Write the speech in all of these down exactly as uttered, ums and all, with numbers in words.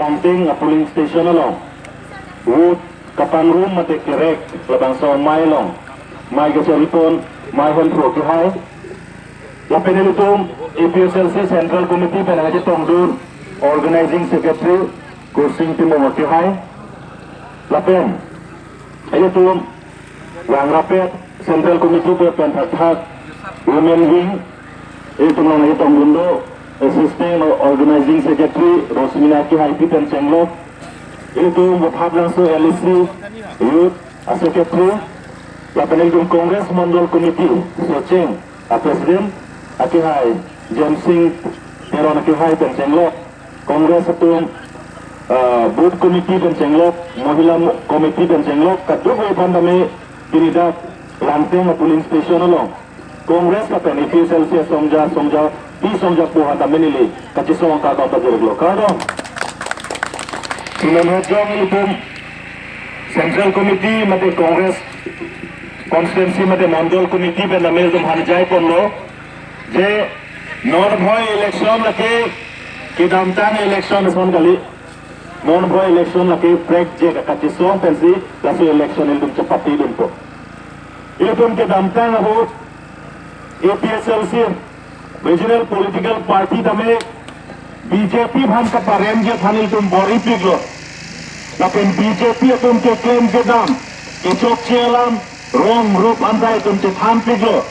Langting a polling station along vote kapangrum mate kerek labangso amei along, amei kachari pon, amei hon pro kehai. Lapen ilitum A P H L C Central Committee pen aje tongdun Organizing Secretary Kursing Timung kehai. Lapen ilitum Langrapet Central Committee pen thakthak Women Wing, ilitum along aje tongdun do Assistant Organizing Secretary Rosmina kehai pen chenglok, ilitum Bophatlangso L A C Youth a Secretary, lapen ilitum Congress Mondol Committee Socheng a President akehai Jemsing Teron kehai pen chenglok, Congress atum, ah, Booth Committee pen chenglok, Mahila Mo-, Committee pen chenglok, kadokave aphan tame pini dak Langting a polling station along Congress lapen A P H L C asongja, songja, pi songja pu aphan tame neli kachesong kardom pajirlo. Kardom. Ilitum hajong ilitum Central Committee mate Congress Constituency mate Mondol Committee pen tame ilitum hanjai ponlo je non bhoi election lake kedamtang election ason kali. Non bhoi election lake prekjak kachesong pensi laso election ilitum chepate dunpo. Ilitum kedamtang ahut A P H L C regional political party tame B J P aphan kaparemji aphan ilitum bor-ipiklo. Lapen B J P atum keklem kedam, kechokche alam, rong rup anta ilitum chethanpiklo.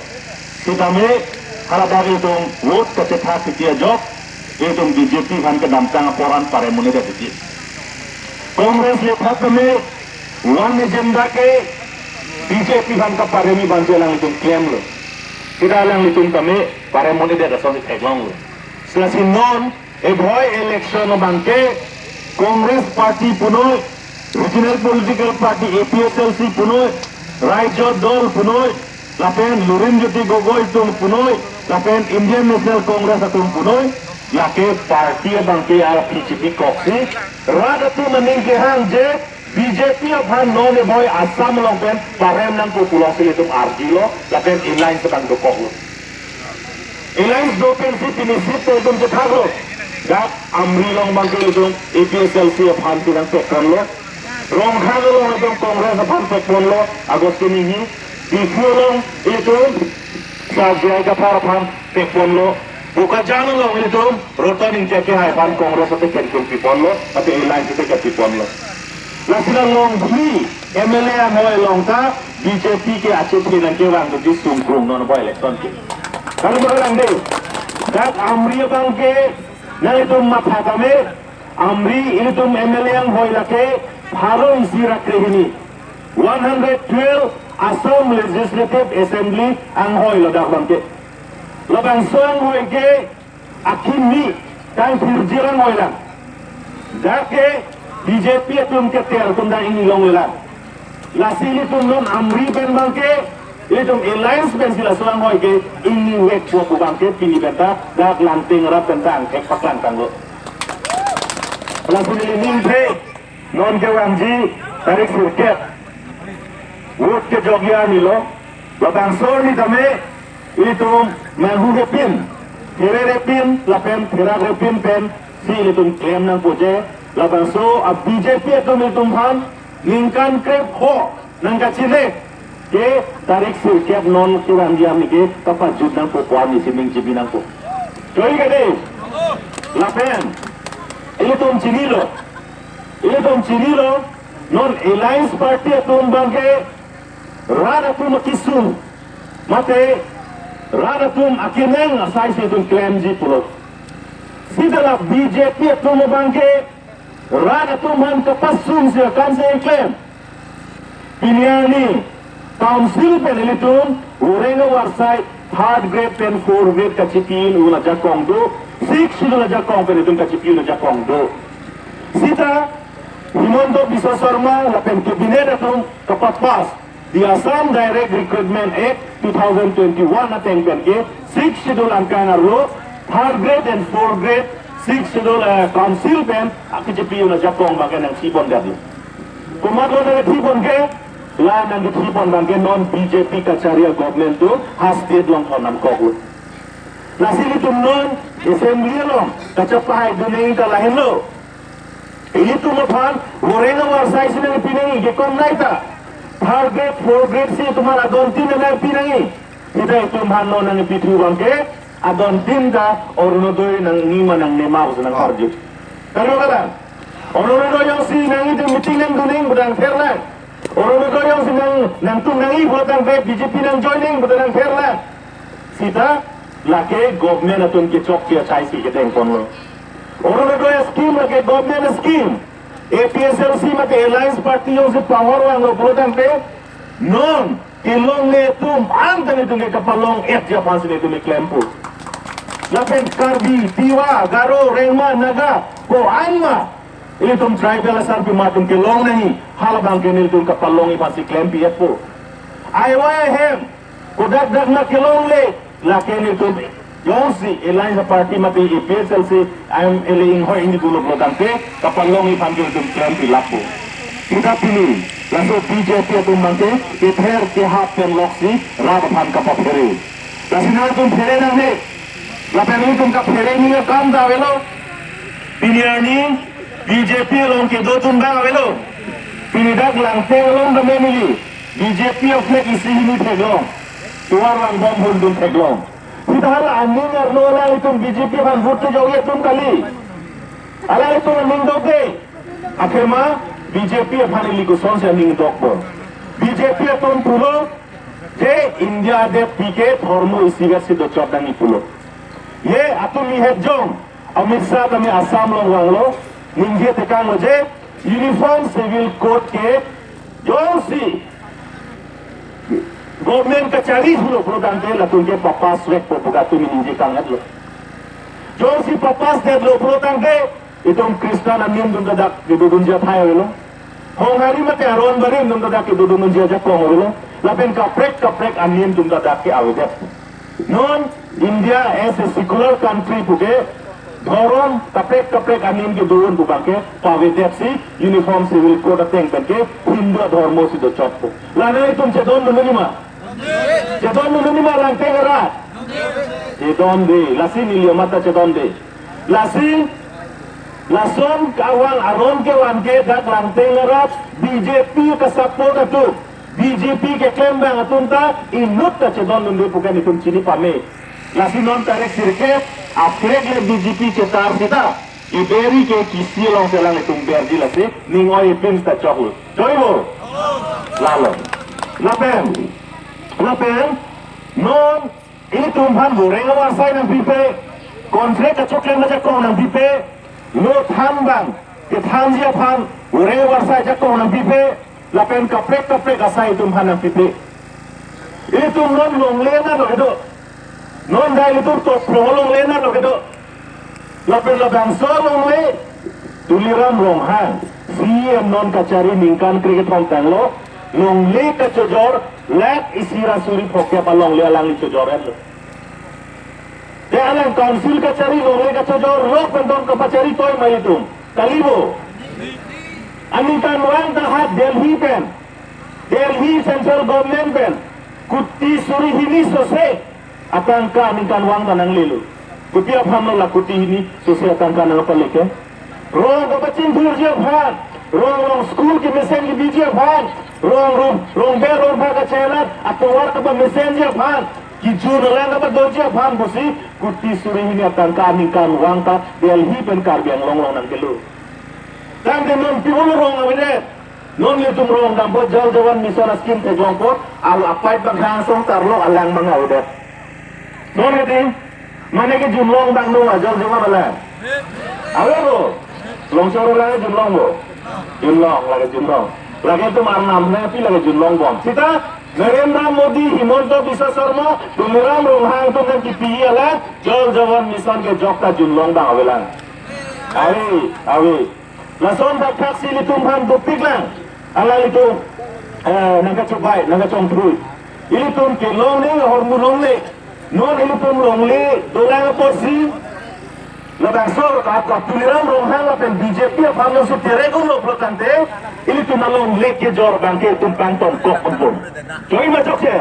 Sitame haladak ilitum vote kachethak titi ajok, ilitum B J P aphan kedamtang apor an parem un-edet titi. Congress le thak tame one agenda ke B J P aphan kaparemji abang ke alanglitum klemlo. Sita alanglitum tame parem un-edet ason theklonglo. Lasi non ebhoi election abang ke Congress Party punoi, regional political party A P H L C punoi, Raijo Dol punoi, lapen Lurinjyoti Gogoi atum punoi, lapen Indian National Congress atum punoi, lake party abang ke arphi chipikoksi, rat atum aning kehang je B J P aphan non ebhoi Assam along pen parem nangpo pulosi ilitum arjulo, lapen alliance abang dokoklo. Alliance do pensi pini seat ilitum chethaklo. Dak Amri along abang ke ilitum A P H L C aphan pinang pekponlo. Rongkhang along ilitum Congress aphan pekponlo, Augustine Enghee. Diphu along ilitum Sir J I Kathar aphan pekponlo. Bokajan along ilitum Roton Ingti kehai aphan Congress aticket ilitum piponlo, ate alliance aticket piponlo. Lasi la long three M L A anghoi along ta B J P ke achethe nangkevang do di sungkrung non bhoi election ke. Kali bhoi lang de. Dak Amri abang ke nangtum matha tame, Amri ilitum M L A anghoi lake pharo isi ra krehini. One hundred twelve Assam Legislative Assembly anghoi lo dak abang ke. Labangso anghoi ke akimi tang thirjir anghoi lang. Dak ke B J P atum keter atum dang ingni longlelang. Lasi ilitum non Amri pen abang ke, ilitum alliance pensi laso anghoi ke ingni vekpo pu abang ke pini pen ta dak Langting arat pen ta angthek paklangtanglo. Lasi neli ningthe non kevangji tarik sirkep vote kejokji arnilo, labangso arni tame ilitum manghu repin, here repin, lapen therak repin pensi ilitum klem nangpo je, labangso a B J P atum ilitum aphan ningkan krepho nangkachine ke tarik sirkep non kevangji arni ke kapajut nangpo pu arnisi ning chibi nangpo. Choi kade, lapen ilitum chinilo, ilitum chinilo, non alliance party atum abang ke rat atum akesung mate rat atum akenang asai si itum klemji pulo. Sita la B J P atum abang ke rat atum aphan kapasungsi akansi klem. Pini arni council pen ilitum oreng avarsai third grade pen fourth grade kachipi un ajakong do, sixth schedule ajakong pen itum kachipi un ajakong do. Sita Himanta Biswa Sarma lapen cabinet atum kapapass the Assam Direct Recruitment Act two thousand twenty-one ateng pen ke sixth schedule angkang arlo third grade and fourth grade sixth schedule, eh, council pen kachipi un ajakong abang ke nangthipon det. Komatlo nangthipon ke, la nangthipon abang ke non B J P kachari a-government atum ha state along thon nangkoklo. Lasi ilitum non assembly along kachepahai dun nangji ta lahenlo. Itum aphan voreng avarsai si nangpi nangji, ke kom nai ta. Third grade, fourth grade si itum aphan adon tin nangpi nangji. Sita itum aphan non nangpi thu abang ke adon tin ta Orunodoi nangji ma nangne ma pusi nangkarju. Kali ma kalang? Orunodoi jongsi nangji te meeting nangdun nangji pu nangther lang. Orunodoi jongsi nang, nangtum nangji pulo tangte B J P nangjoin nangji pu nangther lang. Sita lake government atum kechok ke achai si kedeng ponlo. Orunodoi scheme lake government scheme. A P H L C mate Alliance Party jongsi power vanglo pulo tangte non kelongle atum an ta nelitum ke kapalong-et ji aphan si nelitum keklempo. Lapen Karbi, Tiwa, Garo, Rengma, Naga, ko-an ma ilitum tribal asarpi atum kelong nangji, halabang ke nelitum kapalongji aphan si klempi-etpo. Aiwai ahem, kodak dak ma kelongle, lake nelitum jongsi Alliance Party mate A P H L C M L A inghoi ingni dunlo pulo tangte kapalongji aphan ke nelitum klempi lappo. Sita pini laso B J P atum abang ke kether kehap pen loksi rat aphan kapaphere. Lasi nangtum phere nangne. Lapen nelitum kaphere nangji akam ta avelo. Pini arni B J P along kedo atum abang avelo. Pini dak Langteng along ta memili B J P a-flag isi hini theklong. Tovar vangbom hundun theklong. Sita hala aning arlo alanglitum B J P aphan vote kejokji atum kali. Alanglitum aning dokde. Athema B J P aphan ili kosonsi aning dokpo. B J P atum pulo je India adetpi ke dhormo isivet si dochot nangji pulo. Je atum ihet jong Amit Shah tame Assam along vanglo, ningje tekanglo je Uniform Civil Code ke jongsi government kachari thulo pulo tangte latum ke papass vekpo pu atum ningje kang-etlo. Jongsi papass detlo pulo tangte itum Christian anim atum ta dak kedodunji athai avelo. Honghari mate Aron Barim atum ta dak kedodunji ajakong avelo. Lapen kaprek kaprek anim atum ta dak ke avedet. Non India as a secular country puke dhorom kaprek kaprek anim kedo un pu abang ke pavedetsi Uniform Civil Code ateng pen ke Hindu adhormo si dochotpo. La nangtum chedondun nangji ma? Chedondun nangji ma Langteng arat? Chedonde, lasi neli amat ta chedonde. Lasi lason kevang aron kevan ke dak Langteng arat B J P ke-support atum, B J P keklem abang atum ta inut ta chedondunde pu ke nelitum chini pame. Lasi non tarik sirkep a-flag le B J P chetar sita, iberji ke kisi alongsi alanglitum berji lasi ning oi ipin sita choklo. Choi bo? Lalo. Lapen, lapen non ilitum aphan voreng avarsai nangpipe, contract kachoklem ajakong nangpipe, lo than abang kethanji aphan voreng avarsai ajakong nangpipe, lapen kaprek kaprek asai itum aphan nangpipe. Ilitum non longle nanglo kedo. Non dai ilitum Toprong longle nanglo kedo. Lapen labangso longle Tuliram Ronghang, C E M non kachari ningkan kre kethom tanglo, longle kachojor lakh isi ra suri phokep alongle alangli chojor-etlo. Te alang council kachari longle kachojor lok pen dong kapachari toi ma ilitum? Kali bo? Aningkanvang ta ha Delhi pen, Delhi Central Government pen kuti suri hini sose atangka aningkanvang ta nanglelo. Kopi aphanlo la kuti hini sose atangka nangpale ke? Rong kapachingthurji aphan, rong rong school kemesen kebiji aphan, rong rong rong ber rong pha kachelat atovar kapamesenji aphan, kejun alang kapadoji aphan pusi kuti suri hini atangka aningkanvang ta Delhi pen Karbi Anglong along nangkelo. Tangte non pi-olo rong avedet. Non ilitum rong dampo Jal Jeevan Mission a-scheme theklongpo, al a-pipe abang hang song tarlo alang abang avedet. Non kedi, mane kejunlong abang no a Jal Jeevan alang? Ave bo? Longchor alang kejunlong bo? Junlong, lake junlong. Lake itum arnam ne pi lake junlong bom. Sita Narendra Modi, Himanta Biswa Sarma, Tuliram Ronghang atum nangkipi alang Jal Jeevan Mission kejok ta junlong abang avelang. Ave, ave. Lason thakthak si ilitum aphan dopiklang. Alanglitum, eh, nangkachobei, nangkachongthui. Ilitum kelongle ahormu longle. Non ilitum longle dolang apotsi labangso ka Tuliram Ronghang lapen B J P aphan lo si terek unlo pulo tangte, ilitum alongle kejor abang ke itum pangtonkok unpo. Choi ma chokche?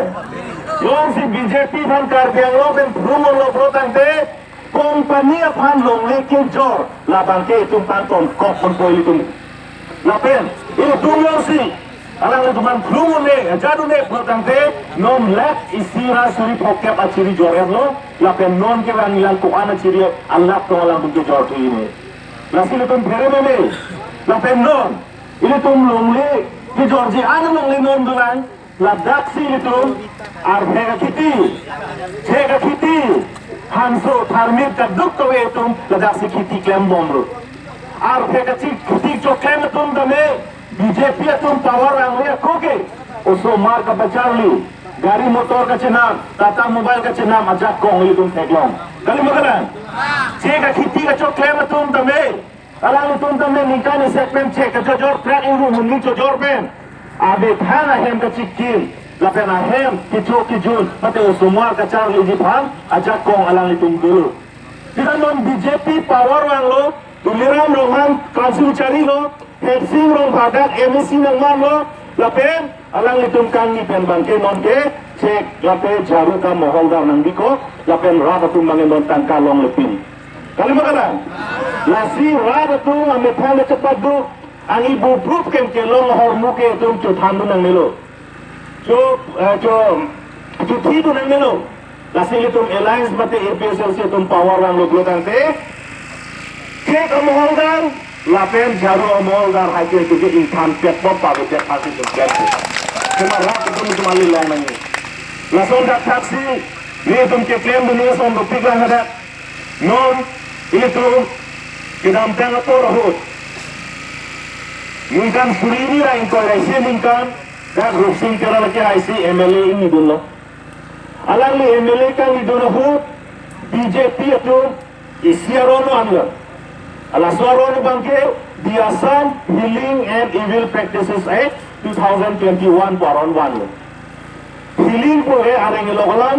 Jongsi B J P aphan Karbi Anglong pen phrum unlo pulo tangte, company aphan longle kejor labang ke itum pangtonkok unpo ilitum. Lapen ilitum jongsi alanglitum aphan klung un-e, ajat un-e pulotangte non lakh isi ra suri phongkep achiri jor-etlo. Lapen non kevang ilang ko-an achiri alakh tong alangtum kejor thu-i ne. Lasi ilitum phere meme. Lapen non ilitum longle kejorji an longle non dolang. Ladaksi ilitum arve akhiti, chek akhiti, hanso tharmit kaduk kave atum ladaksi khiti klembomlo. Arve kachi khiti choklem atum tame B J P atum power vangve ako ke osomar kapacharli, gari motor kachenam, Tata Mobile kachenam ajakong ilitum theklong. Kalima kalang? Chek akhiti kachoklem atum tame, alanglitum tame ningkan isi pen chek kachojor, truck ingrum hini chojor pen amethang ahem kachikim, lapen ahem kecho kejun mate osomar kacharliji aphan ajakong alanglitum dolo. Sita non B J P power vanglo, Tuliram Ronghang council charilo, Hensing Rongphar dak M A C nangmanlo, lapen alanglitum kangni pen abangke non ke chek lapen jharu kamoholdar nangbikok, lapen rat atum abangke non tangka longle pin. Kalima kalang? Lasi rat atum amethang le chepadu, ani bubrup kem kelong ahormu ke itum chothandun nangnelo. Cho, eh, cho, chothidun nangnelo. Lasi ilitum alliance mate A P H L C atum power vanglo pulotangte, chek amoholdar lapen jharu amoholdar hai ke ke ingthan petbom pabe tet pasi itum klem. Kema rat atum itum ali long nangji. Lason dak thaksi nelitum keklemdun ason dopik lang hadak. Non ilitum kedamtang apor ahut, ningkan suri hini ra ingkoi ra isi aningkan dak Rupsing Teron ke I C M L A ingnidunlo. Alangli M L A kangnidun ahut B J P atum isi aron vanlo. Halaso aron abangke The Assam Healing and Evil Practices Act two thousand twenty-one pu aron vanlo. Healing pu ke areng ilok alam,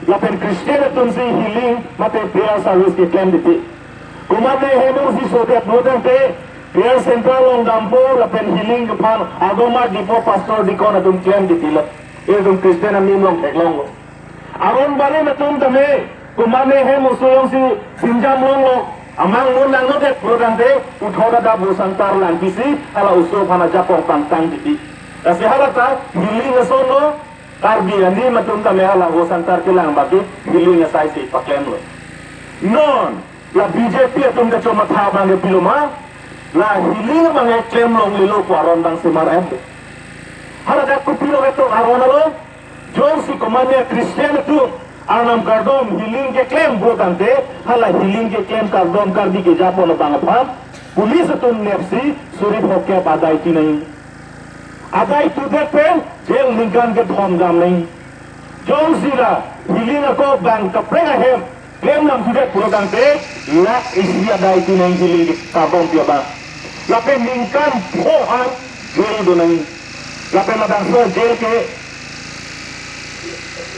lapen Christian atumsi healing mate prayer service keklem titi. Komatne hem jongsi sodet pulotangte prayer center along dampo lapen healing kephan adomar dipo, pastor deacon atum klem titilo. Itum Christian anim along theklonglo. Aron barim atum tame komatne hem oso jongsi sinjam longlo, amang mun nangnodet pulotangte puthot adap Vosantar langpisi hala oso aphan ajakong pangtang titi. Lasi hala ta healing asonlo, Karbi anim atum tame hala Vosantar kelang abangke healing asaisi paklemlo. Non la B J P atum kachomatha abangke pilo ma, la healing abangke klem longlelo pu aron abang semar em. Hala dak kopilo ketok aron alo, jongsi komatne Christian atum arnam kardom healing keklem pulotangte, hala healing keklem kardom Karbi kejapon abang aphan police atum nepsi suri phongkep adai ti nangji. Adai tudet pen jail ningkan kethom dam nangji. Jongsi la healing ako bang kaprek ahem klem nangtudet pulotangte lakh isi adai ti nangji healing kardom pi abang. Lapen ningkan pho an jail do nangji. Lapen labangso jail ke,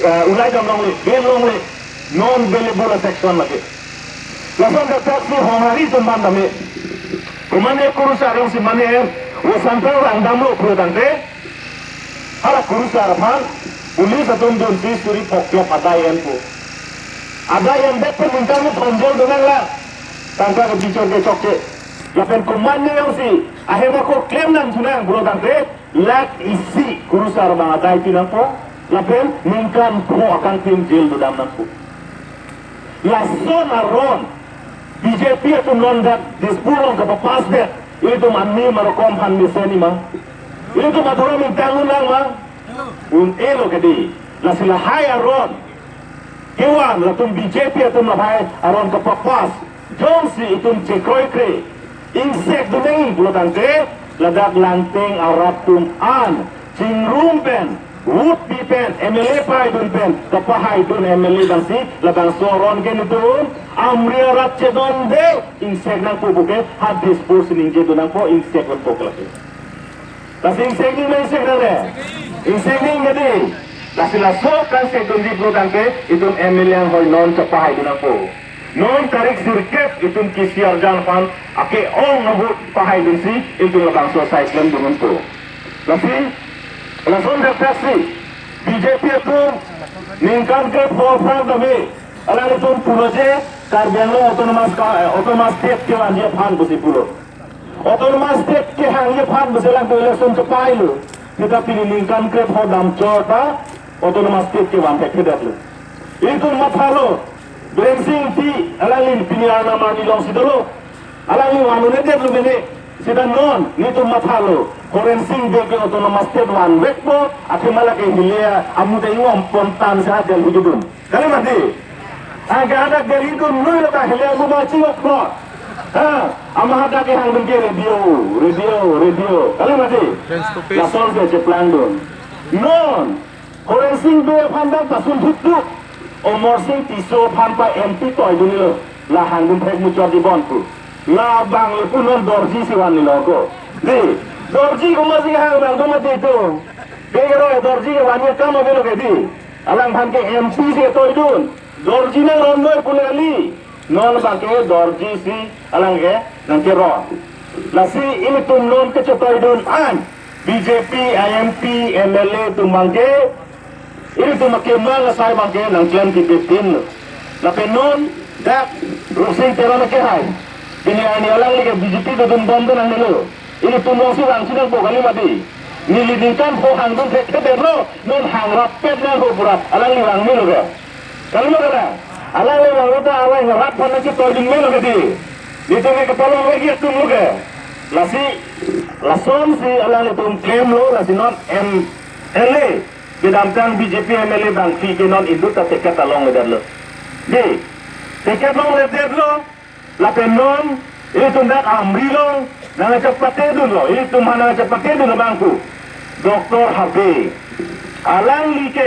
eh, ulai dam longle, bail longle, non bailable section lake. Lason dak thaksi Honghari atum aphan tame, komatne kurusar jongsi mane Vosantar vang damlo pulotangte, hala kurusar aphan police atum dunsi suri phongkep adai enpo. Adai endet pen ningkan kethom jail do nanglang, tangka kebichor kechok ke. Lapen komatne jongsi ahem ako klem nangthu nang pulotangte, lakh isi kurusar abang adai ti nangpo, lapen ningkan pho akangtin jail dodam nangpo. Lason aron B J P atum non dak Dispur along kapapasdet, ilitum anim arokom aphan mesen-i ma? Ilitum adhorom ingtang un lang ma? Un-elo kedi. Lasi lahai aron kevan latum B J P atum lahai aron kapapas, jongsi itum chekroikre ingsekdun nangji pulotangte, ladak Langting arat atum an chingrum pen, vote pi pen, M L A pahaidun pen kapahaidun M L A abangsi labangso aron ke nelitum Amri arat chedonde ingsek nangpo puke ha Dispur si ningjedun nangpo, ingsekdunpo ke lake. Lasi ingsek nangji ma ingsek nangne? Ingsek nangji kedi. Lasi laso kangsekdunji pulotangte itum M L A anghoi non chepahaidun nangpo. Non tarik sirkep itum K C R Jan aphan ake-ong ahut pahaidunsi itum labangso asai klemdun nangpo. Lasi lason dak thaksi B J P atum ningkan kepho aphrang tame alanglitum pulo je Karbi Anglong Autonomous Ka-, eh, Autonomous State kevanji aphan pusi pulo. Autonomous State ke Hangji aphan bese lang election chepailo. Seta pini ningkan krepho damchot ta autonomous state kevan thekthedetlo. Itum mathalo, Biren Singh Ingti alangli pini arnam arni alongsi dolo. Alangli van-un-edetlo mene. Seta non nelitum mathalo, Horen Sing Bey ke autonomous state vanvekpo, athema lake hile amu ta ingnompon tan sa Delhi kedun. Kali mati. Angke hadak Delhi kedun lui lo ta hile amu ma chingok lo. Ha, amat hadak kehangdun ke radio, radio, radio. Kali mati. Transparency. Lason ke cheplangdun. Non, Horen Sing Bey aphan dak pasun thukthuk. Amarsing Tisso aphan pa M P toidunlo. La hangdun thek muchot di bon pu. Labang le pu non dorji si vanlo ko. Di, dorji komatsi hang abang do mati itum. Bey kero dorji kevan akam ave lo ke di. Alangphan ke M P si toidun. Dorji nangron noi pu kali. Non abang ke dorji si alang ke nangkeron. Lasi ilitum non kechetoidun an B J P I M P M L A atum abang ke, ilitum akemang asai abang ke nangklem kipepinlo. Lapen non dak Rongsing Teron akehai, pini arni alangli ke B J P dodun bomdun nangnelo. Ilitum alongsi vangsi nangpo kali mati. Neli ningkan pho hangdun thekthedetlo, non hang rappet nangpo pura, alangli vangmelo ke. Kali ma kalang, alangli vanglo ta alang rat aphan nangchetoidun melo ke di. Nelitum ke kapalong lagi atum lo ke. Lasi, lasonsi alanglitum klemlo, lasi non M L A kedamtang B J P M L A abangpi ke non inut ta ticket ta longledetlo. Di, ticket longledetlo, lapen non ilitum dak Amri along nangchepatedunlo, ilitum aphan nangchepatedunlo abang pu Doctor Habe. Alangli ke